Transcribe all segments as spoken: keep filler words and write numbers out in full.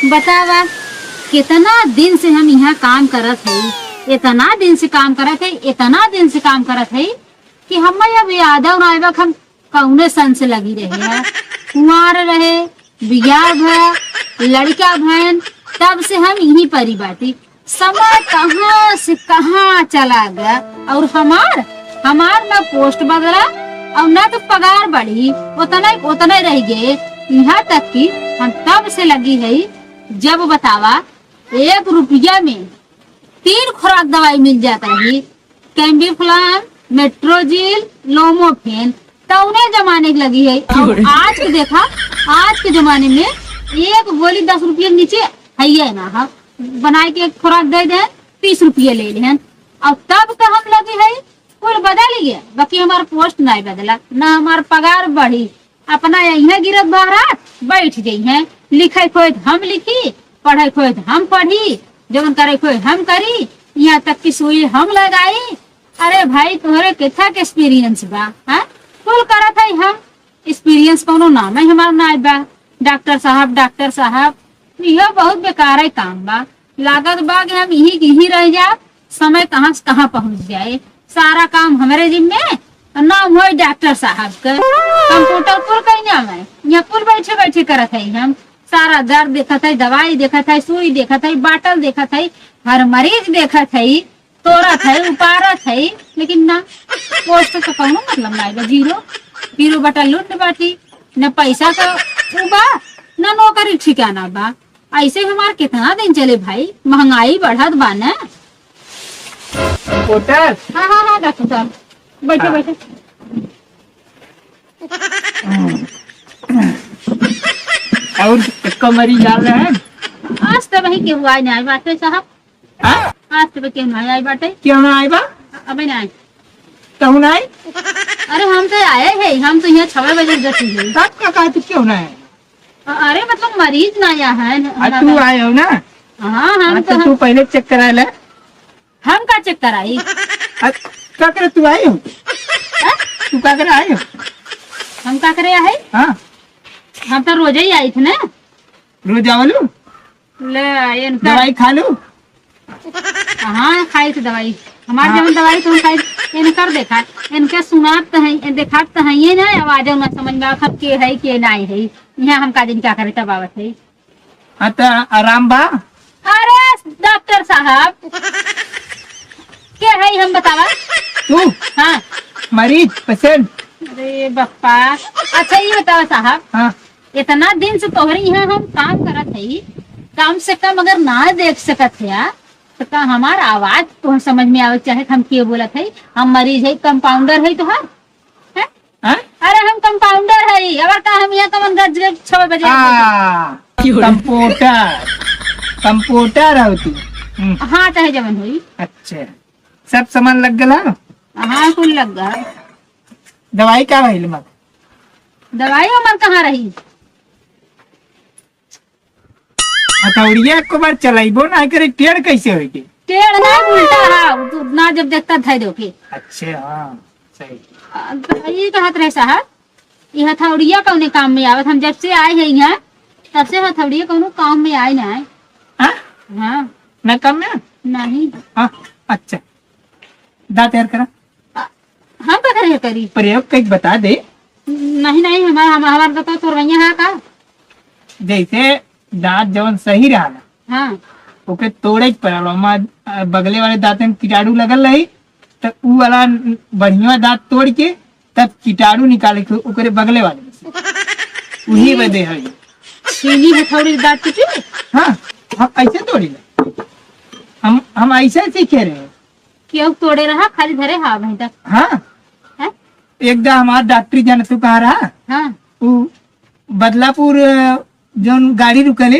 बतावा, कितना दिन से हम यहाँ काम करत हई, इतना दिन से काम करत हई, इतना दिन से काम करत हई कि हमें अब यादव नाई बा कि हम कौने सन से लगी रहे हैं। कुंवार रहे, बियाह भा, लड़का भयन, तब से हम यहीं परी बाटी। समय कहाँ से कहाँ चला गया। और हमार, हमार ना पोस्ट बदला और ना तो पगार बढ़ी, उतना, उतना रह गए। यहाँ तक कि हम तब से लगी है, जब बतावा, एक रुपया में तीन खुराक दवाई मिल जात रही, कैम्बिफ्लान, मेट्रोजिल, लोमोफेन। तौने जमाने के लगी है। और आज के देखा, आज के जमाने में एक गोली दस रुपये के नीचे है ही ना। हाँ, बनाए के एक खुराक दे दे, तीस रुपये ले लेहन। और तब का हम लगी है, कुल बदल गया, बाकी हमार पोस्ट नहीं बदला, ना हमार पगार बढ़ी। अपना यहाँ गिरत बहरात बैठ जइहें, लिखे खोए त हम लिखी, पढ़े खोए त हम पढ़ी, जवन करे खोए हम करी, यहाँ तक कि सुई हम लगाई। अरे भाई, तोहरे केथा के एक्सपीरियंस बा, हाँ? कुल करत है हम, एक्सपीरियंस कौनो नाम है हमार ना बा। डॉक्टर साहब, डॉक्टर साहब, यह बहुत बेकार है काम बा। लागत बा कि हम यहीं के यहीं रह जाब, समय कहाँ से कहाँ पहुँच जाए। सारा काम हमरे जिम्मे, और नाम होए डॉक्टर साहब के। कंप्यूटर कुल कहीं नाम है, यहाँ कुल बैठे बैठे करत है हम। सारा दर्द देखत है, दवाई देखत है, सुई देखत है, बाटल देखत है, हर मरीज देखत है, तोड़त है, उपारत है, लेकिन ना, पोस्ट तो कौनो मतलब ना बा, जीरो, जीरो बटा लुंड बाटी, न पैसा का उ बा, न नौकरी ठिकाना बा। ऐसे हमार कितना दिन चले भाई, महंगाई बढ़त बा न। रिपोर्टर। हाँ, हाँ, हाँ, डॉक्टर साहब, बैठो, हाँ। बैठो। और एक्को मरीज आ रहे हैं? आज तो वही केहू आए ना आए बाटे साहब। हाँ? आज तो केहू ना आए बाटे। क्यों ना आए बा? अबे ना आए। कहूँ ना आए? अरे हम तो आए हैं, हम तो यहाँ छवे बजे जती है। तब का कहा तू क्यों ना आए? अ-, अरे मतलब मरीज ना आया है न, आ, हमारा तू का- आए हो ना? हाँ, हम हाँ, तो तो हम तू पहले चेक करा ले। हम का चेक कराई? आ, का करे तू आए हो? हाँ? तू का करे आए हो? हम का करे आए? हाँ। हम तो रोजे ही आई थे ना। रोज आवलू? ले, इनका दवाई खा लू? हाँ, खाई थी दवाई। हमार हाँ। जवन दवाई तो हम खाई, इनकर देखा, इनके सुनात तो है, देखात तो है ये ना, आवाज ना समझ में आवत के है, के नाई है। यहाँ हम का दिन क्या करे तब आवत है। हाँ, तो आराम बा? अरे, डॉक्टर साहब, के है हम बतावा? तू? हाँ। मरीज, पेशेंट? अरे बप्पा, अच्छा ये बतावा साहब, हाँ। इतना दिन से तोहरे यहाँ हम काम करत हई, कम से कम अगर ना देख सकत है, तो का हमार आवाज तोहर समझ में आवे के चाहे कि हम के बोलत हई? हम मरीज हई, कंपाउंडर हई तोहार? हैं? हैं? अरे हम कंपाउंडर हई, अगर का हम यहाँ कमन गज गज छह बजे आ, कंप्यूटर, कंप्यूटर हो तू। हम्म। हाँ, चाहे जवन होई। अच्छा, सब सामान लग गला? हाँ, कुल लग गया। दवाई का भइल मत? दवाई हमार कहाँ रही? हथौड़िया एको बार चलाइबो ना करे, टेढ़ कैसे होई के? टेढ़ ना, उल्टा हा, तू ना जब देखता धै दो के। अच्छे, हाँ, सही। आ, तो ये कहत रहे साहब, ये हथौड़िया कौने काम में आवत? हम जब से आए हैं यहाँ, तब से हथौड़िया कौनो काम में आए ना आए। हाँ? हाँ। ना काम में? नहीं। हाँ, अच्छा। दांत यार करा। आ, हम का करे करी? प्रयोग कइके बता दे। नहीं, नहीं, हमार, हम, हमार तो तोरवैया है का? जैसे दांत जवन सही रहला, हाँ। ओके तोड़े के पड़ल। ओमा, अ, बगले वाले दांत में कीटाणु लगल रही, त उ वाला बढ़िया दांत तोड़ के तब कीटाणु निकाले के ओकरे बगले वाले में से। उही बदे है। छीनी हथौड़ी दांत टूटी? हाँ, हम ऐसे तोड़ी ना। हम, हम ऐसे सीखे रहे। केहू तोड़े रहा, खाली धरे हा वहीं तक। हाँ। हैं? एक दा हमार डॉक्टरी जाने तू कहाँ रहा? हाँ। उ बदलापुर, अ, जौन गाड़ी रुकले,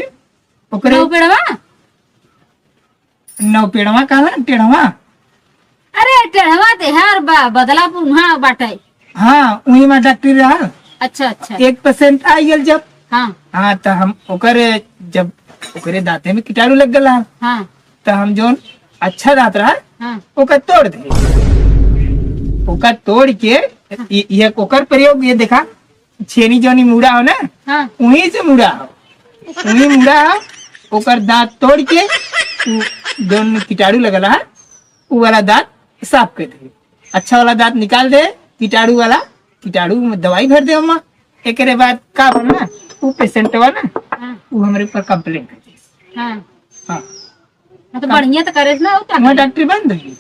ओकरे नौपेड़वा? नौपेड़वा कहला, टेढ़वा? अरे, टेढ़वा ते हर बा, बदलापुर वहाँ बाटे। हाँ, उही मा डॉक्टरी रहा। अच्छा, अच्छा। एक पेशेंट आ गइल जब। हाँ। हाँ, त हम ओकरे, जब ओकरे दांते में कीटाणु लग गला। हाँ। त हम जौन अच्छा दांत रहा, हाँ। ओकर तोड़ दे। ओकर तोड़ के, हाँ। ये, ये ओकर प्रयोग, ये देखा, छेनी जौनी मुड़ा हो ना, हाँ। उही से मुड़ा हो। उही मुड़ा हो, ओकर दांत तोड़ के उ जौन कीटाणु लगल है, उ वाला दांत साफ कर दे। अच्छा वाला दांत निकाल दे, कीटाणु वाला, कीटाणु में दवाई भर दे ओमा। एकरे बाद का बा ना, उ पेशेंटवा ना, हाँ। उ हमरे ऊपर कंप्लेन कर दे। हाँ। हाँ। हाँ, तो बढ़िया तो करे ना, उ वहाँ डॉक्टर। डॉक्टर बंद हो गई।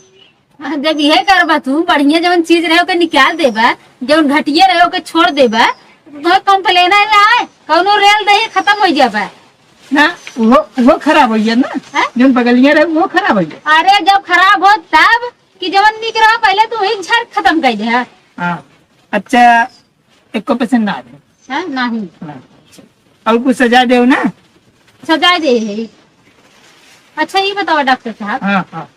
हाँ, जब इहे करबा तू, बढ़िया जवन चीज रहे ओके निकाल देबा, जवन घटिया रहे ओके छोड़ देबा, तो कंप्लेन आए, कौनो रेल दही खत्म हो जाबा। ना, वो, वो खराब हो गया ना। हाँ? जौन बगलिया रहे, वो खराब हो गया। अरे, जब खराब हो तब कि जवन निक रहा, पहले तू ही झाड़ खत्म कर दे, हाँ। हाँ। अच्छा, एको पसंद ना आवे। हाँ, नहीं। हाँ, अच्छा। और कुछ सजा देव ना? सजा दे है। अच्छा, ये बताओ डॉक्टर साहब, हाँ, हाँ।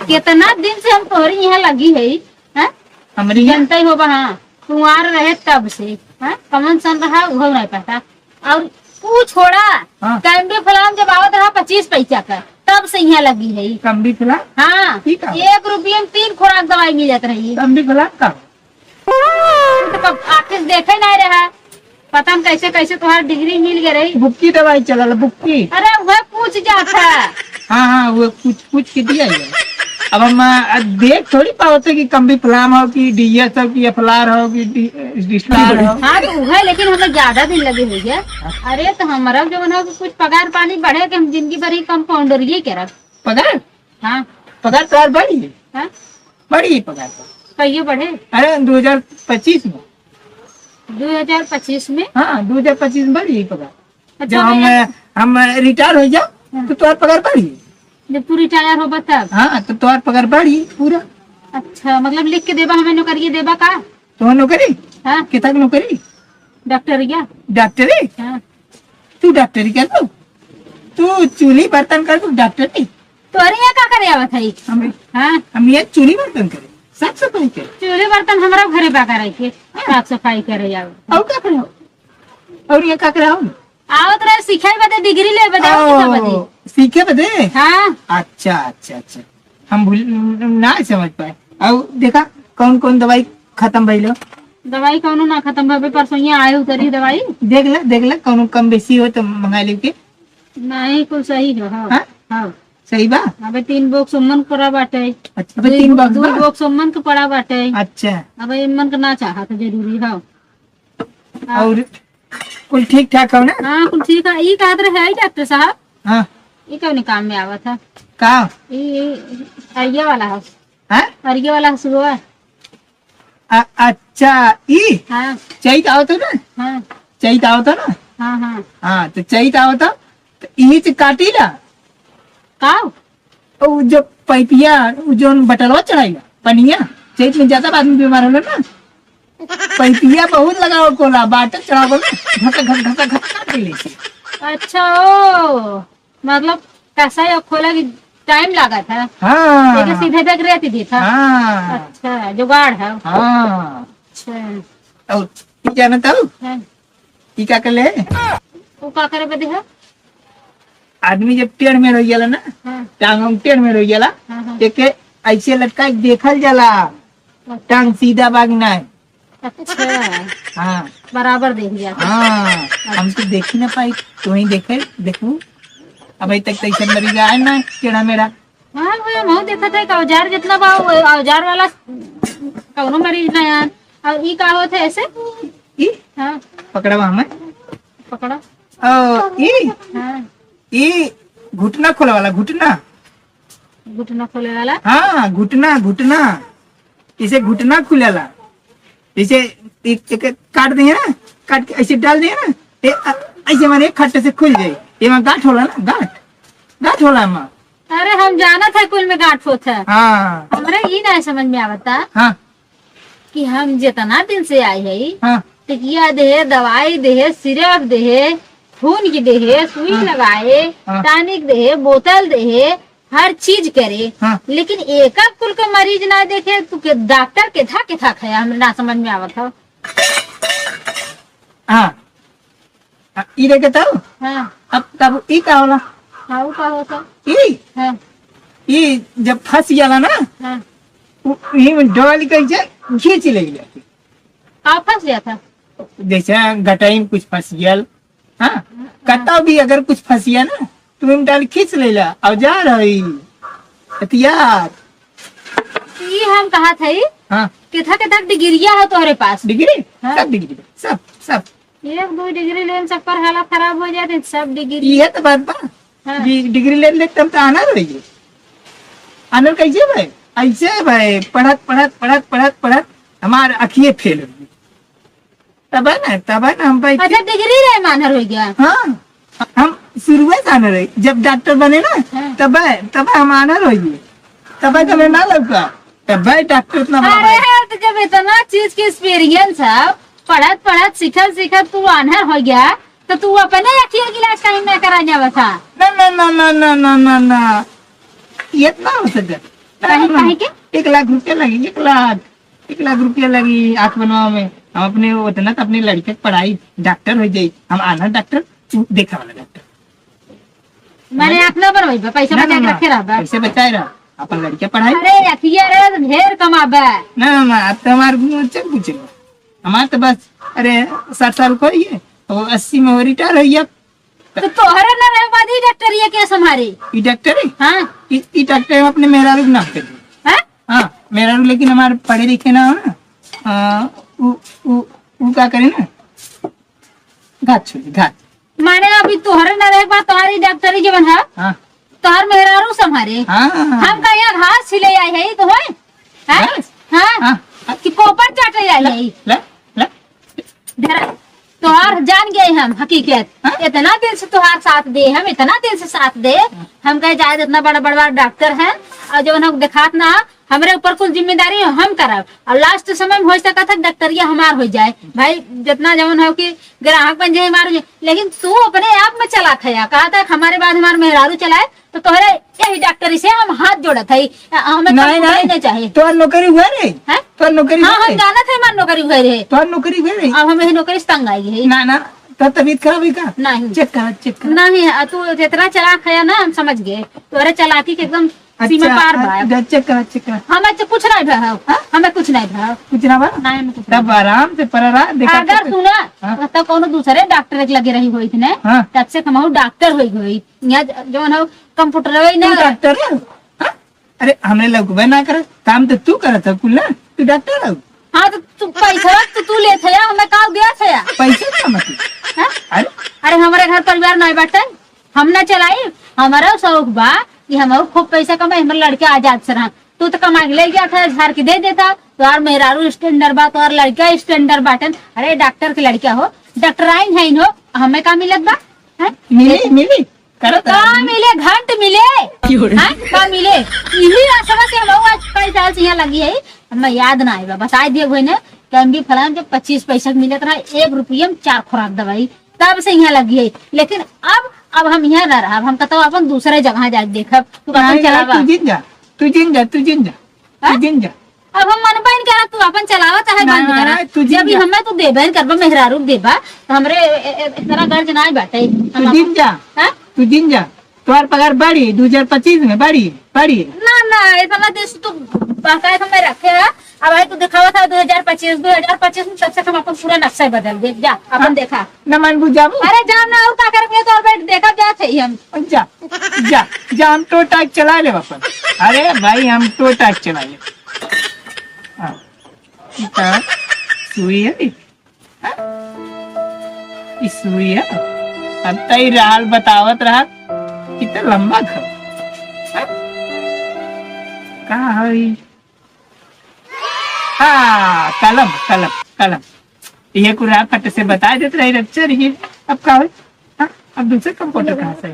कितना दिन से हम तोहरी यहाँ लगी है, हाँ? हमरी यहाँ? जनता ही होबा, हाँ। कुंवार रहे तब से, हाँ? कमन सन रहा, उहो नहीं पता। और तू छोड़ा, हाँ। कैंडी फलाम जब आवत रहा पच्चीस पैसा का, तब से यहाँ लगी है। कम्बी फलाम? हाँ। ठीक है। एक रुपये में तीन खुराक दवाई मिलत रही। कम्बी फलाम का? तू तो कब आँखें से देखे ना रहा, पता न कैसे कैसे तोहार डिग्री मिल गए रही। बुक्की दवाई चलल, बुक्की। अरे वह पूछ जात है। हाँ, हाँ, वो पूछ, पूछ के दिया है। अब हम, अ, देख थोड़ी पावत है कि कम्बी फलाम हो, कि डीएस हो, कि एफलार हो, कि डी-, डिस्टार हो। हाँ, तो वह, लेकिन हमें ज्यादा दिन लगे हुई है। अरे, तो हमारा जो ना कुछ पगार पानी बढ़े कि हम जिंदगी भर ही कंपाउंडर ये करा। पगार? हाँ। पगार तो यार बढ़ी। हाँ? बढ़ी पगार तो। कहिए बढ़े? अरे, दो हजार पच्चीस में। दो हजार पच्चीस में? हाँ, दो हजार पच्चीस में बढ़ी पगार। अच्छा, जब हम, भैया। हम रिटायर हो जाओ, हाँ। तो तोहार पगार बढ़ी। जब तू रिटायर होबा तब? हाँ, तो तोहार पगार बढ़ी पूरा। अच्छा, मतलब लिख के देबा, हमें नौकरी देबा का? तो नौकरी? हाँ। कितना की नौकरी? डॉक्टरिया। डॉक्टरी? हाँ। तू डॉक्टरी कर दो, तू चूल्ही बर्तन कर दो, डॉक्टरी। तोहरे यहाँ का करे आवत है? हम, हाँ। हम ये चूल्ही बर्तन करे, साफ सफाई करे। चूल्ही बर्तन हमरा घरे बा करे के, हाँ। साफ सफाई करे आवत। और का करे हो? और ये का करे हो? आवत रहे सीखे बदे, डिग्री ले बदे, और का बदे? ओ, सीखे बदे? हाँ। अच्छा, अच्छा, अच्छा। हम भूल, ना समझ पाए। और देखा, कौन कौन दवाई खत्म भइल हो? दवाई कौनो ना खत्म भवे, परसों आए उतरी दवाई। देख ले, देख ले, कौनो कम बेसी हो तो मंगा लेके। नहीं, कुल सही है, हाँ। हाँ? हाँ। सही बा? अबे तीन बॉक्स उम्मन के पड़ा बाटे। अच्छा, अबे दू, तीन बॉक्स दू बा? बॉक्स उम्मन के पड़ा बाटे। अच्छा। अबे इम्मन के ना चाहत जरूरी है। हाँ। और कुल ठीक ठाक हो ना? हाँ, कुल ठीक है। ई कहत रहे, आई डॉक्टर साहब? हाँ। ई कौन काम में आवत है? का? ई, ई अरिया वाला है। हाँ? अरिया वाला है सुबह। अ-, अच्छा, ई? हाँ। चैत आवत है ना? हाँ। चैत आवत है ना? हाँ, हाँ। हाँ, तो चैत आवत है, तो ई से काटी ला। का? उ जो पाइपिया, उ जौन बटलवा चढ़ाइला, पनिया, चैत में ज्यादा आदमी बीमार होला ना, पाइपिया बहुत लगाओ कोला, बाटल चढ़ाओ कोला, घट, घट, घट, घट काट के लेके। अच्छा, ओ, मतलब कसा या खोला की टाइम लागत है? हाँ। लेकिन सीधे देख रहती देता। हाँ। अच्छा, जुगाड़ है। हाँ। अच्छा। और ई जानत हूँ? हाँ। ई का कले? वो का करे बदे है? आदमी जब टेढ़ मेढ़ हो जाला ना, हाँ। टांग वांग टेढ़ मेढ़ हो जाला, हाँ, हाँ। एके ऐसे लटका के देखल जाला, अच्छा। टांग सीधा बाग ना है। अच्छा। हाँ। बराबर देख जाता। हाँ, हम तो देखी ना पाई, तू ही देखे, देखू। अबे तक तो ऐसे मरीज आए ना, टेढ़ा मेढ़ा। हाँ, वो हम देखत है कि औजार जितना बा, वो औजार वाला कौनो मरीज ना आन। और ई का होत है ऐसे? ई? हाँ। पकड़ा बा हमें। पकड़ा। ओ, ई? हाँ। ई घुटना खोले वाला, घुटना। घुटना खोले वाला? हाँ, घुटना, घुटना। इसे घुटना खुलेला। इसे एक, एक, एक काट दिए ना, काट के ऐसे डाल दिए ना, ए, अ, ऐसे माने खट्टे से खुल जाए। ये में गांठ होला ना, गांठ, गांठ होला में। अरे, हम जानत है कुल में गांठ होत है। हाँ। हमरे ई ना समझ में आवता हाँ। कि हम जितना दिन से आए है, हाँ। टिकिया दे, दवाई दे, सिरप दे, खून की दे, सुई हाँ। लगाए, हाँ। टॉनिक दे, बोतल दे, हर चीज करे, हाँ। लेकिन एक कुल के मरीज ना देखे, तू के डॉक्टर के था, के था खाया, हमरे ना समझ में आवत हो। हाँ। आ, ई देखे तब? हाँ। अब तब ई का होला? हाँ, वो का होता? ई? हाँ। ई जब फंस जाला ना, हाँ। उ, ई में डोल कैसे खींच ले जाती। का फंस जाता? जैसे गटाई में कुछ फंस गया, हाँ? हाँ। कतौ भी अगर कुछ फंस गया ना, तू डाल खींच लेला, औजार है ई, हथियार। ई हम कहत हई, हाँ। केथा केथा डिग्रिया हो तोहरे पास? डिग्री? हाँ। सब डिग्री, सब, सब। एक दो डिग्री लेन से पर हालत खराब हो जात है, सब डिग्री। इहे तो बात बा। हाँ। डि-, डिग्री लेन ले तब तो आनर होइए। आनर कैसे भाई? ऐसे भाई, पढ़त, पढ़त, पढ़त, पढ़त, पढ़त हमार अखिए फेल हो गई। तब है ना, तब है ना हम भाई अच्छा, डिग्री रहे में आनर हो गया। हाँ, हम शुरुए से आनर है। जब डॉक्टर बने ना, हाँ। तब है, तब हम आनर हो गए। तब है, तब ना लौका। तब है डॉक्टर इतना बड़ा अरे भाई। है, तो जब इतना चीज के एक्सपीरियंस है, पढ़त पढ़त, सीखत सीखत तू आन्हर हो गया, तो तू अपने अखिया के इलाज काहे ना करा जावा था? ना, ना, ना। ये ना हो सके। ना, काहे, ना। काहे के? एक लाख रुपया लगी, एक लाख, एक लाख रुपया लगी आँख बनवा में। हम अपने उतना तो अपने लड़के के पढ़ाई, डॉक्टर हो जाई, हम आन्हर डॉक्टर, तू देखा वाला डॉक्टर। माने ना, आँख ना बनवाई बा, पैसा ना, बचा ना, के ना, रखे रहा बा। पैसे बचाए रहा, अपन लड़के पढ़ाई। अरे अखिया रे, ढेर कमाबा। ना, ना, ना, अब तो हमारे चल पूछे। हमार तो बस, अरे, साठ साल को ही है, तो अस्सी में वो रिटायर हो गया। तो तोहरे ना रहे बाद ई डॉक्टर ये के संभारे? ई डॉक्टर है? हाँ। ई, ई डॉक्टर हम अपने मेहरारू के नाम पे दे। हाँ? हाँ, मेहरारू लेकिन हमारे पढ़े लिखे ना हो ना। आ, उ, उ, उ का करे ना? घात छोड़ी, घात। माने अभी तोहरे ना रहे बाद तोहरी डॉक्टरी के बन है? हाँ। तोहर मेहरारू संभारे? हाँ। हम का यहाँ घास छिले आए है तो होए? हैं? घास? हाँ। हाँ। कि कोपर चाटे आए ले, है? ले, ले। ढेरा, तोहार जान गए हम हकीकत। हाँ? इतना दिन से तोहार साथ दे हम, इतना दिन से साथ दे। हाँ। हम कहे जाए इतना बड़ा बड़ा डॉक्टर है और जब हम देखात ना, हमरे ऊपर कुल जिम्मेदारी हम करब और लास्ट समय में हो सकत है डॉक्टरिया हमार हो जाए। भाई जितना जवन हो कि ग्राहक बन जाए हमार हो जाए, लेकिन तू अपने आप में चला थया, कहा था हमारे बाद हमार मेहरारू चलाए, तो तोहरे यही डॉक्टरी से हम हाथ जोड़त हई, हमें नहीं, कुछ नहीं। नहीं चाहे। तोहर नौकरी हुए रे? हैं? तोहर नौकरी हाँ, हुए हम रे? जानत है हमार नौकरी हुए रे। तोहर नौकरी हुए रे? अब हम यही नौकरी से तंग आई है। ना, ना, तोहर तबीयत खराब है का? नहीं। चेक करा, चेक करा। नहीं, आ तू जितना चालाक है ना, हम समझ गए। तोहरे चालाकी के एकदम सीमा अच्छा, पार बा। अच्छा, चेक करा, चेक करा। हमें तो कुछ नहीं भा। हाँ? हमें कुछ नहीं भा। कुछ ना बा? नहीं, हमें कुछ तब नहीं। आराम से पड़ा रहा, देखा अगर तो तू ना, हाँ? तो कोनो दूसरे डॉक्टर के लगे रही होई थी ना, हाँ। तब से कमाऊ डॉक्टर होई होई। यहाँ ज-, जौन हो, कंप्यूटर वही ना। तू डॉक्टर है? हाँ? अरे, हमरे लौकबे ना करे, काम तो तू करत है कुल ना, तू डॉक्टर है। हाँ, तो तू पैसा तो तू लेत है, हमें का देत है? पैसे का मतलब? हाँ? अरे। अरे, हमारे घर परिवार नहीं बाटे, हम ना चलाई, हमारा शौक बा कि हम खूब पैसा कमाई, हमारे लड़के आजाद से रहन। तू तो कमा के ले गया था, झाड़ के दे देता, तोहार मेहरारू स्टैंडर्ड बा, तोहार लड़का स्टैंडर्ड बाटन। अरे, डॉक्टर के लड़का हो, डॉक्टराइन है हो, हमें का मिलत बा? हैं? मिली, मिली। करत का रहा। मिले, घंट मिले। क्यों रे? हैं? का मिले? इही आसरा से हम आज कई साल से यहाँ लगी है। हमें याद ना आए बा। बताए दिए हुए ने कि हम भी फलान के पच्चीस पैसा के मिलत रहा, एक रुपया में चार खुराक दवाई। तब से यहाँ लगी है। लेकिन अब, अब हम यहाँ ना रहब। हम कहता अपन दूसरे जगह जाके देखब। तू अपन नहीं, नहीं, चलावा। तू जिन जा, तू जिन जा, तू जिन जा, तू हैं? जिन जा। अब हम मनबे न करब, तू अपन चलावा चाहे ना, बंद करा। तू जिन जब ई जा। हमें तू देबे न करबा, मेहरारू के देबा, तो हमरे ए-, ए-, ए-, इतना गर्ज ना बाटे। हम तू जिन अपन जा। हैं? तू जिन जा। तोहार पगार बढ़ी, दो हजार पच्चीस में बढ़ी, बढ़ी। ना, ना, इतना दिन से तू बकायदा में रखे है। अब भाई तू दिखावा था दो हजार पच्चीस, दो हजार पच्चीस में तब से हम अपन पूरा नक्शा बदल दे। जा, अपन हाँ? देखा। न मन बुझाबू। अरे जा ना, और का करबे तो बैठ देखा जा थे हम। जा, जा, जा, हम टो टाक चला ले अपन। अरे भाई, हम टो टाक चला ले। हाँ। ई का सुई है? हाँ? ई सुई है? अब तई रहल बतावत रहत, कितना लंबा घर। हाँ? का है ई? हाँ, कलम, कलम, कलम। ये कुल रात फट से बता देत रही, रक्षा रही। अब का होई? हाँ? अब दूसरे कंप्यूटर कहाँ से?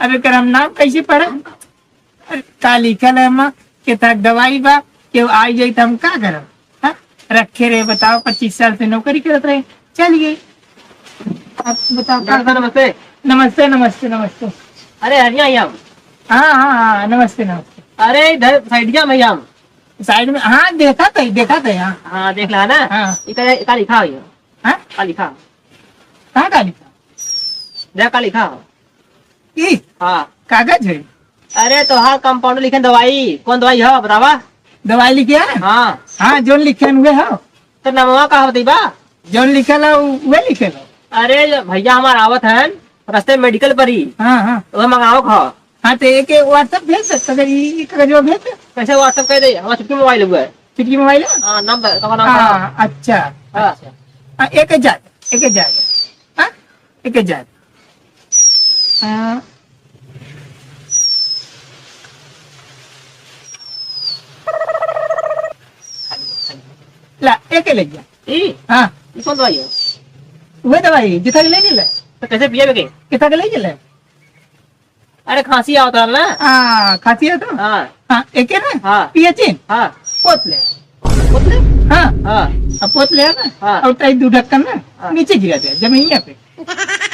अब एकर हम नाम कैसे पढ़े? अरे, का लिखल है एमा? के तक दवाई बा, केहू आई जाई त हम का करब? हाँ? रखे रहे, बताओ, पच्चीस साल से नौकरी करत रहे, चल गए। अब बताओ, का डॉक्टर साहब, करब? नमस्ते। नमस्ते, नमस्ते, नमस्ते। अरे, हरिया, यहाँ। हाँ, हाँ, हाँ, नमस्ते, नमस्ते। अरे, इधर साइडिया में यहाँ। साइड में, हाँ, देखा था, देखा था, हाँ। हाँ, देख ला ना। हाँ। इका, इका लिखा हो ये। हाँ? का लिखा? कहाँ का लिखा? देख, का लिखा हो। ई? हाँ। कागज है? अरे, तोहार कंपाउंड लिखे दवाई, कौन दवाई हो, बतावा? दवाई लिखे है? हाँ। हाँ, जोन लिखे हैं, उहे हो। तो नमवा का होती बा? जोन लिखे ला, उ-, उहे लिखे ला। अरे, ये भैया हमार आवत हैं, रस्ते में मेडिकल परी। हाँ, हाँ। वह मंगाओ खा। हाँ, तो एक, एक WhatsApp भेज दे, अगर ई, ई कागजवा भेज दे। कैसे WhatsApp कर दे? हमारा छुटकी मोबाइल हुआ है। छुटकी मोबाइल है? हाँ, नंबर, तो नाम हाँ, बता। अच्छा, हाँ। अच्छा। हाँ, एक हजार, एक हजार। हाँ, एक हजार। हाँ। ला, एक ले जा। ई? हाँ। ई कौन दवाई है? वह दवाई, जितना के ले ले। तो कैसे पिए के? कितना के ले ले? अरे, खांसी आवत रहल ना। हाँ, खांसी है तो? हाँ। हाँ, एके ना? हाँ। पिए चीन? हाँ। पोत ले। पोत ले? हाँ। हाँ। अब पोत ले ना? हाँ। और ताई दू ढक्कन ना? हाँ। नीचे गिरा दे, जमीनिया पे।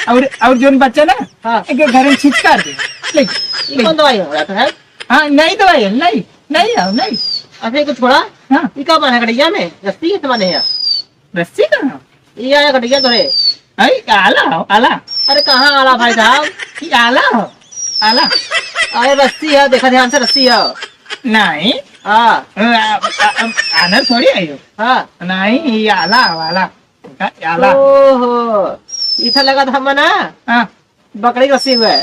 और, और जोन बच्चा ना? हाँ। एके घर में छिचकार दे। ले, ई ले। कौन दवाई हो रहा है? हाँ, नई दवाई है, नई, नई है, नई। अच्छा, ई कुछ छोड़ा? हाँ। ई का बना है गड़िया में? रस्सी है तुम्हारे यहाँ? रस्सी कहाँ? ई आया गड़िया तो है। अरे, आला हो, आला। अरे, कहाँ आला भाई साहब? ई आला हो, आला। अरे, रस्सी है, देखा ध्यान से, रस्सी है। नहीं। हाँ। अ, आ, आ, आ, आनर थोड़ी आयो। हाँ। नहीं, ई आला हो, आला। का आला? ओहो, इथा लगा था मना। हाँ। बकरी रस्सी हुआ है।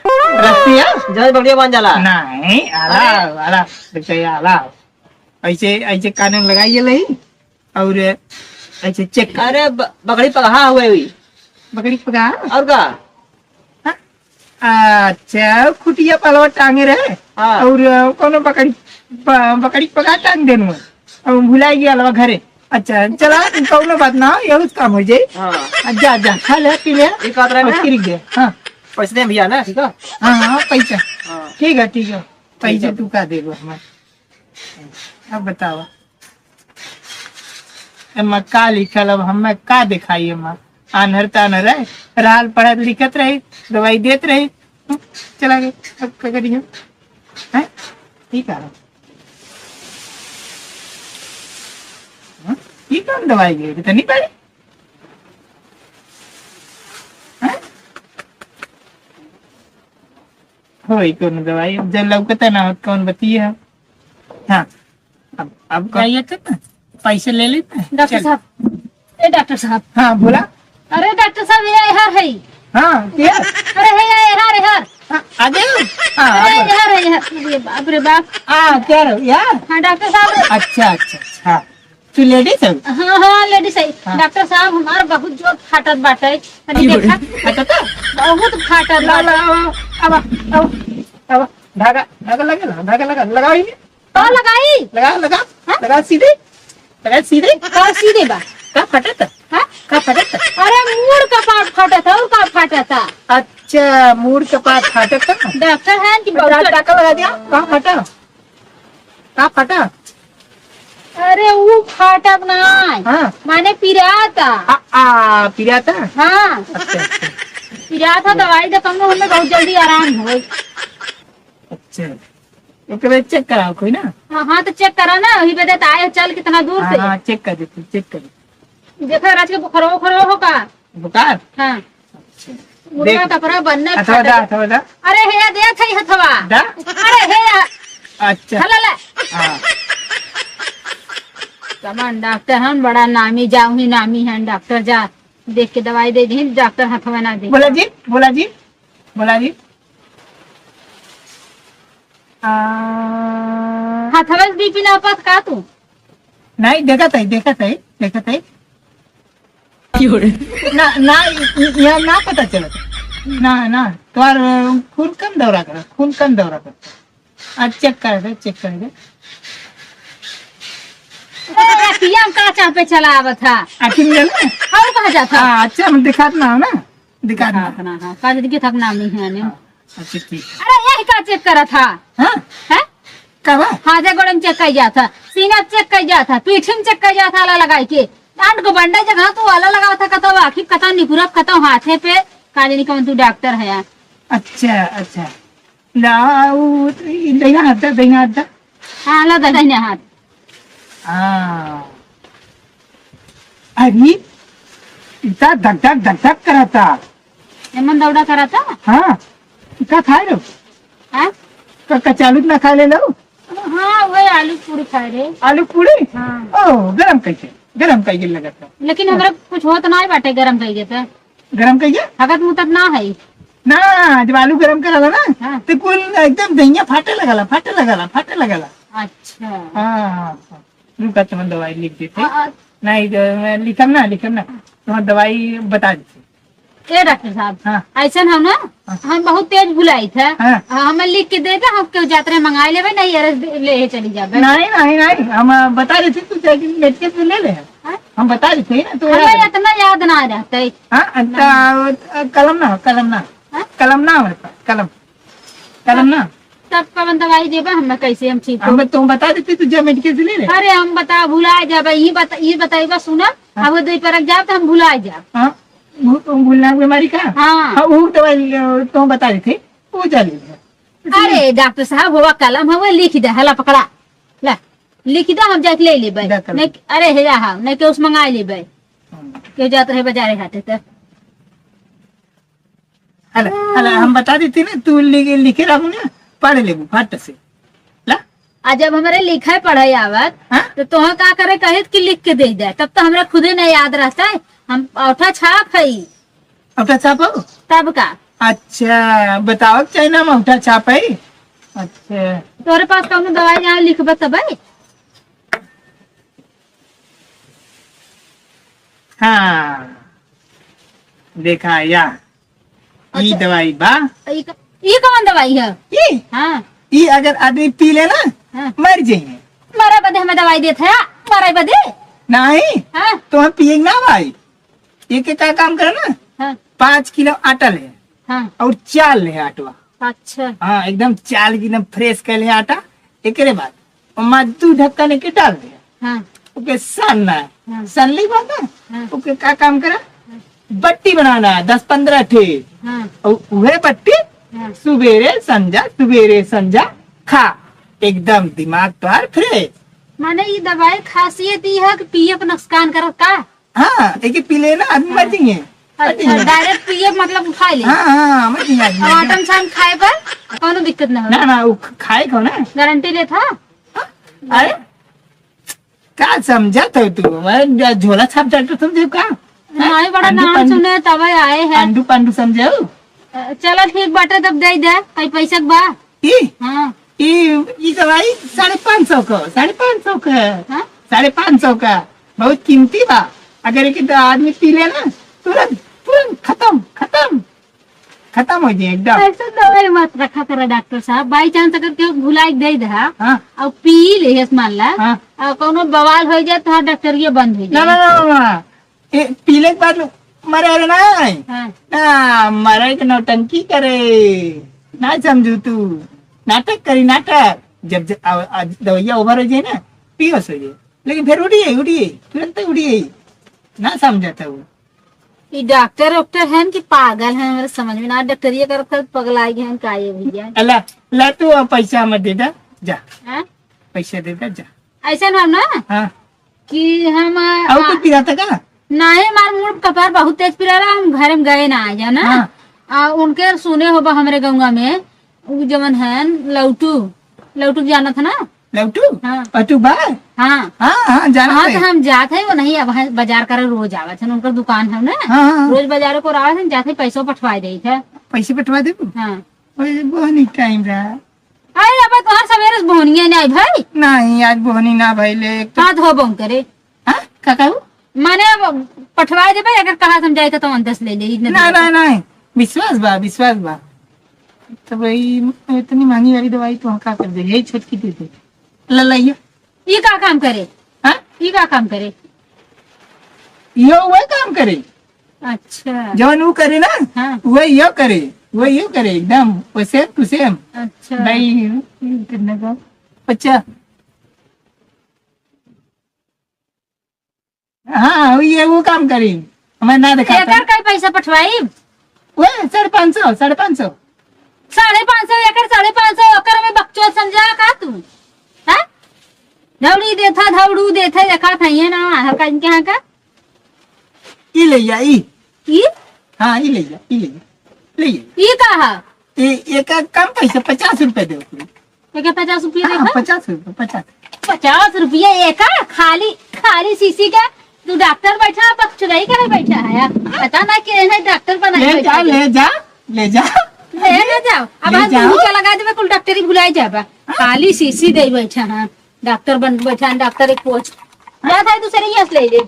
रस्सी है? जय बकरी बन जाला। नहीं, आला, अरे। आला। देखते ही आला। ऐसे, ऐसे कान में लगाइए लही और ऐसे चेक कर। अरे ब-, बकरी पगहा हुए हुई। बकरी पगहा? और का? हाँ? अच्छा, खुटिया पलवा टांगे रहे। हाँ। और कोनो बकरी, ब-, बकरी पगहा टांग देनु है। अब भुला गया अलवा घरे। अच्छा, चला, कौनो बात ना हो, यहू काम हो जाई। हाँ। आ, जा, जा, खा ले, पी ले। ये कहत रहे और ना? फिर गए। हाँ। पैसे दे भैया ना, ठीक है? हाँ, हाँ, पैसा। हाँ। ठीक है, ठीक है। ठीक पैसे है। तू का देबो हमें? अब बताओ। एमा का लिखल, अब हमें का दिखाई एमा? आन्हर तान्हर है, रहल पढ़त लिखत रही, दवाई देत रही, हम्म, चला गए। अब का करिए? हैं? ठीक है। हम्म? ई कौन दवाई है? तो नहीं पड़ी? हैं? होई कौन दवाई? जब लौकता ना होत, कौन बतिया? हाँ, अब, अब कौन? जाइए तो ना, पैसे ले लेते हैं। डॉक्टर चल। साहब, ए डॉक्टर साहब। हाँ, बोला। अरे डॉक्टर साहब, ये हर है। हाँ, क्या? अरे है, ये हर, हर। हाँ, आ गए? हाँ, अरे आ गए। यार, यार, अरे बाप रे बाप। हाँ, क्या रहो यार? हाँ, डॉक्टर साहब। अच्छा, अच्छा, अच्छा, हाँ। तू लेडीज हो? हाँ, हाँ, लेडीज है। हाँ। डॉक्टर साहब, हमार बहुत जोर फाटत बाटे। तनी देखा। फाटत है? बहुत फाटत ला, बाटे। ला, आवा, आवा, आवा, आवा। धागा, धागा लगे ना, धागा लगा, लगाओ ये। का लगाई? लगा, लगा, हाँ? लगा सीधे, लगा सीधे। का सीधे बा? का फटत? हाँ? का फटत? अरे मूड़ कपार फटत है, और का फटत है? अच्छा, मूड़ कपार फटत है। डॉक्टर है कि डॉक्टर? टाका लगा दिया, का फटा? का फटा? अरे ऊ फाटत ना है। हाँ। माने पिराता। आ, आ, पिराता? हाँ। अच्छा, अच्छा। पिराता दवाई दे, कम हमें बहुत जल्दी आराम होई। अच्छा। ओके, भाई, चेक कराओ कोई ना। हाँ, हाँ, तो चेक करा ना, अभी बदे तो आए, चल कितना दूर से। हाँ, चेक कर देते, चेक कर देते। देखा, राज के बुखारो, बुखारो हो का? बुखार? हाँ। अच्छा। मुड़वा देख। कपड़ा बनना हथवा फटा दा, दे। हथवा दा। अरे, हे, देख, हे, हथवा। दा? अरे, हे, या। अच्छा। हला, ला। हाँ। कमान डॉक्टर हम बड़ा नामी, जाऊ ही नामी हैं, डॉक्टर जा, देख के दवाई दे दी, डॉक्टर हथवा ना दे। बोला जी, बोला जी, बोला जी। आ, हथवा से बीपी नापत का तू? नहीं, देखत है, देखत है, देखत है। क्यों रे? ना, ना, इ-, इ-, यहाँ ना पता चलत। ना, ना, तोर खून कम दौरा कर, खून कम दौरा कर। आ, चेक कर दे, चेक कर दे। ए, रतिया में का चाह पे चला आवत है? आखिर में ना? और कहाँ जाता? हाँ, अच्छा, हम दिखात ना हो ना। दिखा दे। हाँ, हाँ, हाँ। का दीदी के थक नाम नहीं है, नहीं। हाँ, अच्छा, ठीक है। अरे, यही का चेक करा था? हाँ? हैं? का बा? हाथे गोड़े में चेक कर जाता, सीना चेक कर जाता, पीठ में चेक कर जाता, आला लगाई के। डांड को बंडा जगह तो आला लगावा था, कतो आँखी, कतो निकुरब, कतो हाथे पे, का जानी कौन तू डॉक्टर है यार। अच्छा, अच्छा। ला, उ, ई दहिना हाथ दा, दहिना हाथ दा। हाँ, ला दा, दहिना हाथ। हाँ। अरे, इतना धक धक, धक धक करता। एमन दौड़ा करता? हाँ। का खाए लो? हाँ? का कचालू ना खा ले लो? हाँ, वही आलू पूरी खाए रे। आलू पूरी? हाँ। ओ, गरम कैसे? गरम कैसे लगता? लेकिन हमरा कुछ होत ना बाटे गरम कैसे पे। गरम कहिए? हगत मुतत ना है। ना, जब आलू गरम कराला ना, हाँ। तो कुल एकदम दहिया फाटे लगाला, फाटे लगाला, फाटे लगाला। अच्छा। हाँ, हाँ, हाँ। रुका, तुम्हार दवाई लिख देते। हाँ, हाँ। नहीं, तो मैं लिखम ना, लिखम ना, तुम्हार दवाई बता देते। ए डॉक्टर साहब, हाँ। ऐसन हम ना, हाँ। हम बहुत तेज भुलाइत है। हाँ। हाँ, हमें लिख के दे दे, हम केहू जात रहे मंगाए लेबे, नहीं अरे ले चली जाबे। नहीं, नहीं, नहीं, हम, अ, बता देते, तू जाके मेडिकल से ले ले। हाँ? हम बता देते हैं ना, तो हमें याद है। इतना याद ना रहते। हाँ, अ, नहीं। त-, अ, कलम ना, कलम ना। हाँ? कलम ना हमारे पास, कलम, कलम ना। तब कवन दवाई देबा हमें, कैसे हम ठीक हो? हमें तुम बता देते, तू जा मेडिकल से ले ले। अरे हम बता, भुला जाबे, ये बता, ये बताइबा, सुना, हाँ। अब वो दो परक जाब तो हम भुला जाब। हाँ, भू-, भूलना की बीमारी का? हाँ। हाँ, वो दवाई, अ, तुम बता देते, वो जा ले ले। अरे डॉक्टर साहब, हवा कलम हवे, लिख दे, हला पकड़ा, ला, लिख दे, हम जाके ले लेबे। जा कर। नहीं, अरे हे जा, हाँ, नहीं के उस मंगा लेबे। हाँ। केहू जात रहे बाजारे घाटे त। हला, हला, हम बता देते ना, तू लिख, लिखे रहू ना, पढ़ लेबू फट से। ला। आ जब हमरे लिखे पढ़े आवत, हाँ? तो तोह का करे कहित कि लिख के दे दे, तब तो हमरा खुदे नहीं याद रहता है। हम औठा छाप है। औठा छाप हो? तब का? अच्छा, बताओ चाहे ना हम औठा छाप है। अच्छा। तोरे पास कौनो दवाई यहाँ लिखबे तबे? हाँ, देखा या, ई अच्छा। दवाई बा। ई क-, ई कौन दवाई है? ई? हाँ। ई अगर आदमी पी ले ना, हाँ। मर जाइए। मरे बदे हमें दवाई देत है, मरे बदे? नहीं, हाँ। तो हम पिए ना भाई। एक एक का काम करे ना, हाँ। पाँच किलो आटा ले हाँ। और चाल ले आटवा। अच्छा। हाँ, एकदम चाल के एकदम फ्रेश कर ले आटा। एकरे बाद ओमा दू ढक्कन के डाल दे। हाँ। ओके सान ना, हाँ। सान ली बात ना, हाँ। ओके का काम करा? हाँ। बट्टी बनाना, दस पन्द्रह ठे। हाँ। और उहे बट्टी हाँ। सुबेरे संझा, सुबेरे संझा खा, एकदम दिमाग तोहार फ्रेश। माने ई दवाई खासियत ई है कि पिए पर नुकसान करत का? हाँ, एके पी ले ना, आदमी मर हाँ। जाइए। अच्छा, मर जाइए। डायरेक्ट पिए मतलब उठा ले। हाँ, हाँ, मर जाइए आदमी। टमाटर छान खाए पर कौनो दिक्कत ना हो। ना, ना, वो ख-, खाए को ना। गारंटी लेत हा? हाँ? अरे, का समझत हो तू? मैं ज-, झोला छाप डॉक्टर समझे का? हाँ? नहीं, बड़ा अंडू नाम पंडू, सुने तबे आए हैं। अंडू पंडू समझे हो? अ, चलो ठीक बाटे, तब दे दे, कई पैसा के बा। ई? हाँ। ई, ई दवाई साढ़े पाँच सौ का, साढ़े पाँच सौ का। हाँ? साढ़े पाँच सौ का, बहुत कीमती बा। अगर एक तो आदमी पी ले ना, तुरंत, तुरंत खत्म, खत्म, खत्म हो जाए एकदम। ऐसे दवाई मत रखा करा डॉक्टर साहब, बाई चांस अगर केहू भुलाई दे दे, हाँ। और पी ले, मान ला, हाँ। और कोनो बवाल हो जाए तो हाँ, डॉक्टरिया बंद हो ना, जाए। ना, ना, ना, ना। ए, पीले के बाद मरे वाला ना है। हाँ। ना, मरे के नौटंकी करे। ना समझू तू। नाटक करी, नाटक। जब, जब आ, आ, दवाइया ओवर हो जाए ना, बेहोश हो जाए। लेकिन फिर उठिए, उठिए, तुरंत उठिए। ना समझता वो। ई डॉक्टर वॉक्टर हैं कि पागल हैं, मेरे समझ में ना। डॉक्टरिया करत करत पगला गए हैं, का ये भैया? अल्लाह, ला तू अब पैसा मत दे दा, जा। हाँ? पैसा दे दा, जा। ऐसा ना, ना? हाँ। कि हम, और आ, कुछ पिराता का? नहीं, हमार मुंह कपार बहुत तेज पिराला, हम घर में गए ना आ जाना। हाँ। आ, उनके सुने होबा हमरे गौवा में, उ जवन है लौटू, लौटू जानत है ना? लौटू? हाँ। पटू बा? हाँ। हाँ, हाँ, जानत हाँ, है। तो हम जात है, वो नहीं, अब बाजार करे रोज आवत है, उनकर दुकान है ना? हाँ, हाँ, हाँ। रोज बाजार को आवत है, जाते पैसों पठवा दे है। पैसे पठवा देबू? हाँ। ओए, बोहनी टाइम रहा। अरे, अब तोहर सवेरे से बोहनिया नहीं भाई। नहीं, आज बोहनी ना भाई ले, एक तो हाँ, धोबो करे। हाँ? का कहू? माने अब पठवा देबे, अगर कहा समझाए तो, तो दस ले ले, इतने ना, दे ना, दे। नहीं, विश्वास बा, विश्वास बा। तो भाई, इतनी महंगी वाली दवाई तो हम का कर दे, यही छोटकी दे दे। ललैया। ई का काम करे? हाँ? ई का काम करे? यो वह काम करे। अच्छा। जवन ऊ करे ना, हाँ। वही यो करे, वही यो करे, एकदम, वो same to same। अच्छा। भाई, कितने का? पचास। हाँ, ये वो काम करी, हमें ना दिखाता। एकर कई पैसा पठवाई? वो साढ़े पाँच सौ, साढ़े पाँच सौ। साढ़े पाँच सौ एकर, साढ़े पाँच सौ ओकर में बकचोद समझा का तू? हाँ? धौड़ी देथा, धौड़ू देथा, देखा था ये ना, हर का इनके यहाँ का? ई ले जा, ई। ई? हाँ, ई ले जा, ई ले जा। ले जा। ई का है? ए, एकर कम पैसा, पचास रुपया दे ओकरे। एकर पचास रुपया हाँ, देखा? पचास रुपया, पचास। पचास रुपया एकर? खाली, खाली शीशी का? तू डॉक्टर बैठा, बकचोदाई करे बैठा है यार। पता ना के है डॉक्टर बनाई ले बैठा जा, है। ले जा। ले जा। ले, ले जाओ। अब ले आज जाओ। मुँह लगा देबे, कुल डॉक्टरी भुलाई जाबा। हाँ। खाली शीशी दे बैठा है। डॉक्टर बन बैठा है, डॉक्टर एक पोच। जा भाई, दूसरे यहाँ से ले ले।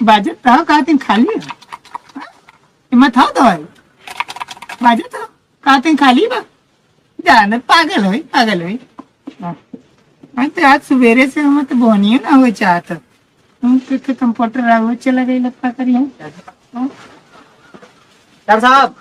बाजत कहा, कहा दिन खाली है? हाँ? हिम्मत हो दवाई? बाजत हो? कहा दिन खाली बा? जाने पागल होई, पागल होई। हाँ। हाँ, तो आज सुबेरे से हम तो बोनियो ना हुए चाहत। हम तो, तो कंप्यूटर रहा हुआ चला गई, लगता करी हम। डॉक्टर साहब,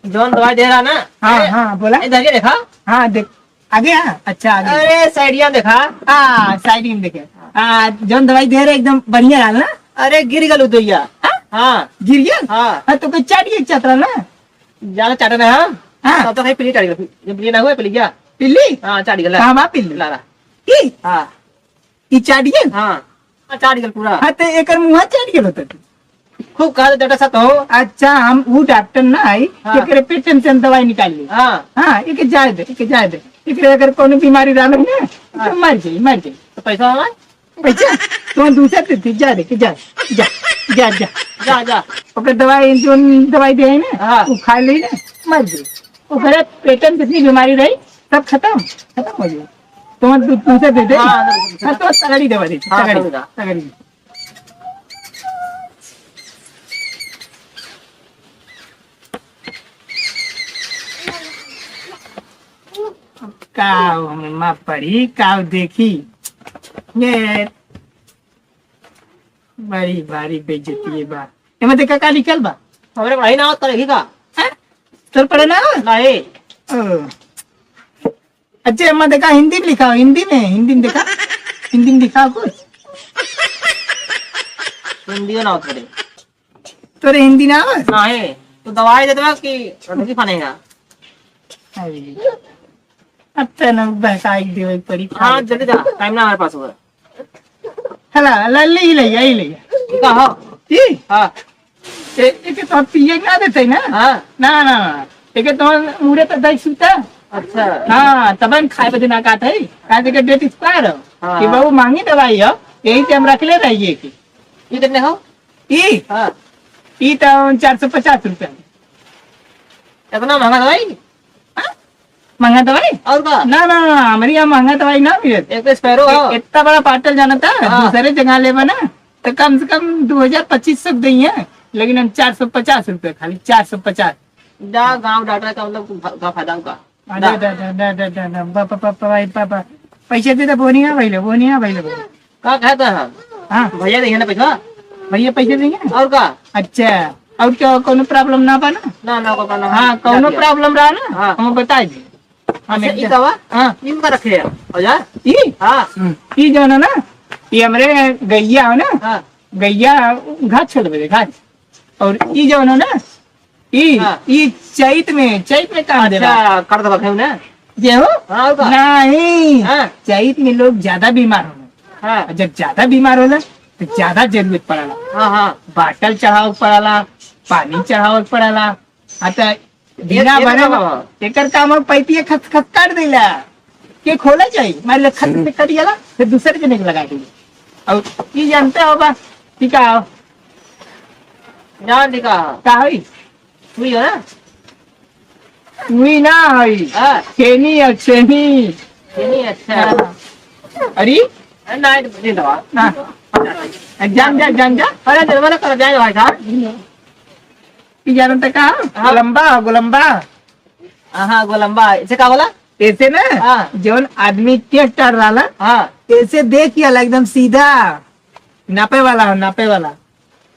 जौन दवाई दे रहा ना? हाँ, ए, हाँ, बोला। ए, धरिए देखा। हाँ, देख, आगे, हाँ, अच्छा, आगे। अरे, साइडिया देखा। हाँ, साइडिया देखे। हाँ, जौन दवाई दे रहे, एकदम बढ़िया रहल ना? अरे, गिर गल उदैया। हाँ? हाँ। गिर गल? हाँ। हाँ, तो कोई चाटिए चाट रहा ना? ज्यादा चाटे ना, हाँ? हाँ। तब तो खाली पिल्ली चाट गल। जब पिल्ली ना हुए, पिल्ली क्या? पिल्ली? हाँ, चाट गल। कहाँ बा पिल्ली? लारा। ई? हाँ। ई चाट गल? हाँ। हाँ, चाट गल पूरा। हाँ, तो एकर मुँह चाट गल होता तू। खूब कहा था, डॉक्टर साहब, तो। अच्छा, हम ऊ डॉक्टर ना आई, हाँ। एकरे पेट से हम दवाई निकाल ली। हाँ। हाँ, एके जाए दे, एके जाए दे। एकरे अगर कोनो बीमारी रहल ना, हाँ। तो मर जाई, मर जाई। तो पैसा वाला? पैसा? तो हम दूसरा दे दी, जा दे, के जा, जा, जा, जा। जा, जा। ओकर दवाई, जोन दवाई दे है ना, हाँ। वो खा ली ना, मर जाई। ओकरे पेट में जितनी बीमारी रही, सब खत्म, खत्म हो जाई। तो हम दू-, दूसरा दे दे। हाँ, हाँ, हाँ, तो तगड़ी दवा दे, हाँ, तगड़ी, तगड़ी। तगड़ी। का हमें माँ पढ़ी, का देखी? ये बड़ी भारी बेइज्जती बा। एमे देखा का लिखल बा? हमरे पढ़ाई ना होत, लिखी का? हैं? तोर पढ़े ना हो? नहीं। ओ। अच्छा, एमा देखा, हिंदी में लिखा हो, हिंदी में, हिंदी में देखा। हिंदी में लिखा हो कुछ? हिंदियो ना होत रे। तोरे हिंदी ना आवत? नहीं, तू दवाई दे देबा कि रोटी खाने का? अरे, अब तो ना बहकाई देवे पड़ी। हाँ, जल्दी जा, टाइम ना हमारे पास हुआ। हला, हला, ले ही ले, यही ले। का हो? ई? हाँ। ए-, एके तो पिए ना देते ना। हाँ। ना, ना, ना। एके तो मुड़े पे दई सूता। अच्छा। हाँ, तबन खाए बदे ना कहत है। कहा थे कि डेट एक्सपायर हो। हाँ, कि हाँ। बहू महंगी दवाई हो, यही से हम रख ले रहिए कि। ई कितने हो? ई? हाँ। ई तो चार सौ पचास रुपया। इतना महंगा दवाई? हाँ? महंगा दवाई? और का? ना, ना, ना, हमारे यहाँ महंगा दवाई ना मिले। एक तो स्पैरो हो। ए-, इतना बड़ा बाटल जाना था, हाँ। दूसरे जगह लेबा ना, तो कम से कम दो हजार पच्चीस सौ देइए, लेकिन हम चार सौ पचास रुपये, खाली चार सौ पचास। जा, गाँव डॉक्टर का मतलब का फायदा होगा? अरे दा। दा, दा, दा, दा, दा, दा, बा, बा, बा, बा, भाई, बा, बा। पैसे दे दे, बोनिया भाई ले, बोनिया भाई ले, बोनिया। का कहता है? हाँ। भैया देंगे ना पैसा? भैया पैसे देंगे? और का? अच्छा, और क्या, कोनो प्रॉब्लम ना बा ना? ना, ना, कोनो ना। हाँ, कोनो प्रॉब्लम रहा ना, हाँ। हम बताए दी। हाँ, अच्छा, ई का बा? हाँ। ई का रखे हैं? औजार? ई? हाँ। हम्म। ई जौन है ना, ई हमरे गैया हो ना, हाँ। गैया घास छोड़ दे, घास। और ई जौन हो ना, ई, हाँ। ई चैत में, चैत में काम देला। अच्छा, कर देबा खेऊ ना? जे हो? हाँ, और का? नहीं। हाँ। चैत में लोग ज्यादा बीमार होला। हाँ। और जब ज्यादा बीमार होला, तो ज्यादा जरूरत पड़ला। हाँ, हाँ। बाटल चढ़ावे के पड़ला, पानी चढ़ावे के पड़ला। हाँ, तो बिना एक, एक भरे बाबा। एकर काम हम पैतिये खस खस काट देला। के खोले जाई, मार ले खस से कट गला, फिर दूसरे जने के लगा देला। और ई जानते हो बा, ठीक है? जान दी का? का होई? हुई हो ना? हुई ना होई। हाँ। छेनी है, छेनी। छेनी, अच्छा। हाँ। अरे? अरे, ना, ये दवा। हाँ। जान जा, जान जा। अरे, जलवा ना कर, जाए भाई साहब। ई जानत का? हाँ। गोलम्बा हो, गोलम्बा। हाँ, गोलम्बा। इसे का बोला? ऐसे ना, हाँ। जौन आदमी टेढ़ टाढ़ रहला, हाँ। ऐसे देख के एकदम सीधा नापे वाला हो, नापे वाला।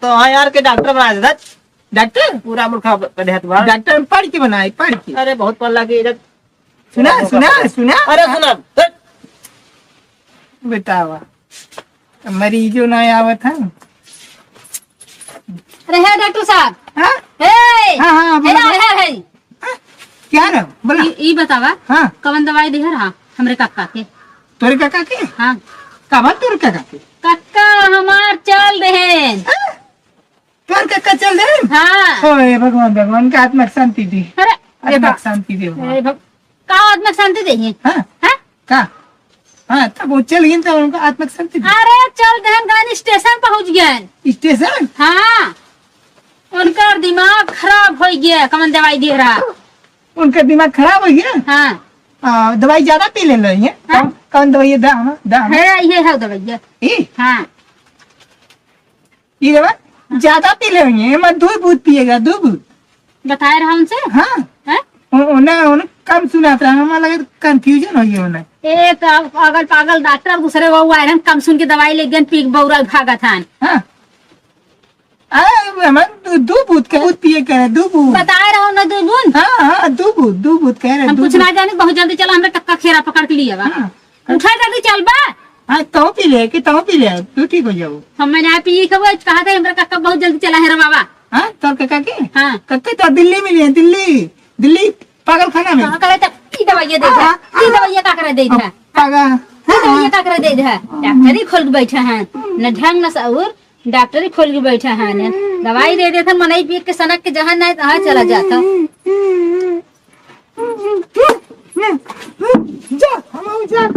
तो हाँ यार, के डॉक्टर बना देता। डॉक्टर? पूरा मूर्खा कर देत बा। डॉक्टर में पढ़ के बनाई, पढ़ के। अरे, बहुत पढ़ लगी इधर। सुना, सुना, सुना। अरे, सुना। बतावा। मरीजो ना आवत है। अरे हे डॉक्टर साहब। हाँ? हे! हाँ, हाँ, हे, बोला, हे, बोला। हे, हे। हाँ? क्या रहो? बोला। ई, ई बतावा, हाँ। कवन दवाई दिहर, हाँ, हमरे काका के? तोरे काका के? हाँ। कवन तोरे काका के? काका हमार चल देहेन। हाँ? तोर काका चल देहेन? हाँ। ओए भगवान, भगवान का आत्मा के शांति दी। अरे, आत्मा देखा। के शांति दे भगवान। अरे भग-, का आत्मा के शांति दे? हाँ? हाँ? का? हाँ, तब वो चल गए तो उनका आत्मा के शांति दे। अरे, चल देहेन, गान स्टेशन पहुँच गए। स्टेशन? हाँ। उनकर दिमाग खराब होइ गया, कमन दवाई दे रहा। उनकर दिमाग खराब होइ गया? हाँ। आ, दवाई ज्यादा पी ले रही है? हाँ। कौन, कौन दवाई है? दा हम, दा हम। है, ये है दवाई है। ई? हाँ। ई दवा ज्यादा पी ले रही है, एमा दो बूंद पिएगा, दो बूंद। बताए रहा उनसे? हाँ। हैं? उन-, उन्हें, उन्हें कम सुनात रहा, हमें लगे confusion होइ गया उन्हें। ए, तो अगल पागल डॉक्टर दूसरे वो आए रहन, कम सुन के दवाई ले गन, पी के बौरा भागत हन। हाँ। आ, हमार दू, दू बूंद के, बूंद पिए के रहे, दू बूंद। बताए रहो ना दू बूंद। हाँ, हाँ, दू बूंद, दू बूंद कह रहे, हम दू कुछ बूंद। ना जानी, बहुत जल्दी चला, हमरा टक्का खेरा पकड़ के लिया बा। हाँ। उठा जल्दी चल बा। हाँ, तहूँ पी ले, कि तहूँ पी ले, तू ठीक होइ जाओ। हम मैं ना पी, कब कहा था, हमरा टक्का बहुत जल्दी चला है रे बाबा। हाँ, तोर काका के? हाँ। काका तो दिल्ली में है, दिल्ली, दिल्ली पागल खाना में। हाँ, करे तो ई दवाइया दे दे। हाँ, ई हाँ। दवाइया का करे दे दे। पागल। ई दवाइया का करे दे दे। डॉक्टरी खोल के बैठा है, न ढंग न सऊर, डॉक्टरी खोल के बैठा है, न दवाई दे देथन, मनई पी के सनक के जहाँ नहीं तहाँ चला जाता। जा, हम जा।